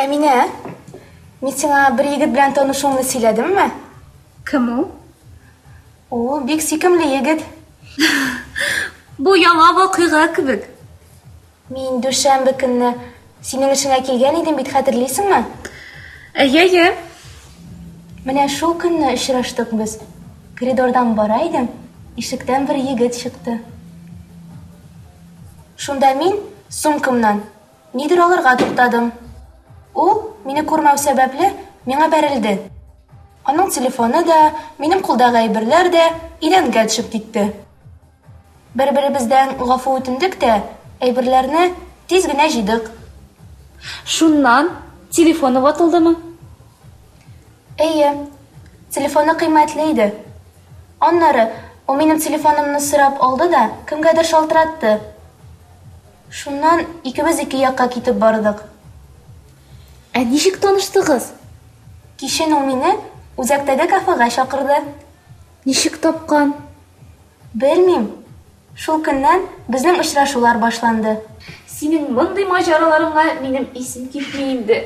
Әминә, мин сиңа бер егет белән танышуымны сөйләдемме? Кем ул? Ул бик сөйкемле егет. Бу яңа вакыйга кебек. Мин дүшәмбе көнне синең эшеңә килгән идем бит, хәтерлисеңме? Әйе, әйе. Менә шул көнне очраштык без. Коридордан бара идем, ишектән бер егет чыкты. Шунда мин сумкамнан нидер алырга туктадым. Ул, мине күрмәү сәбәпле, миңа бәрелде. Аның телефоны да, минем кулдагы әйберләр дә идәнгә төшеп китте. Бер-беребездән гафу үтендек тә, әйберләрне тиз генә җыйдык. Шуннан, телефоны ватылдымы? Әйе, телефоны кыйммәтле иде. Аннары ул минем телефонымны сорап алды да, кемгәдер шалтыратты. Шуннан икебез ике якка китеп бардык. Ә ничек таныштыгыз? Кичен ул мине үзәктәге кафега чакырды. Ничек тапкан? Белмим. Шул көннән безнең очрашулар башланды. Синең мондый маҗараларыңа минем исем китми инде.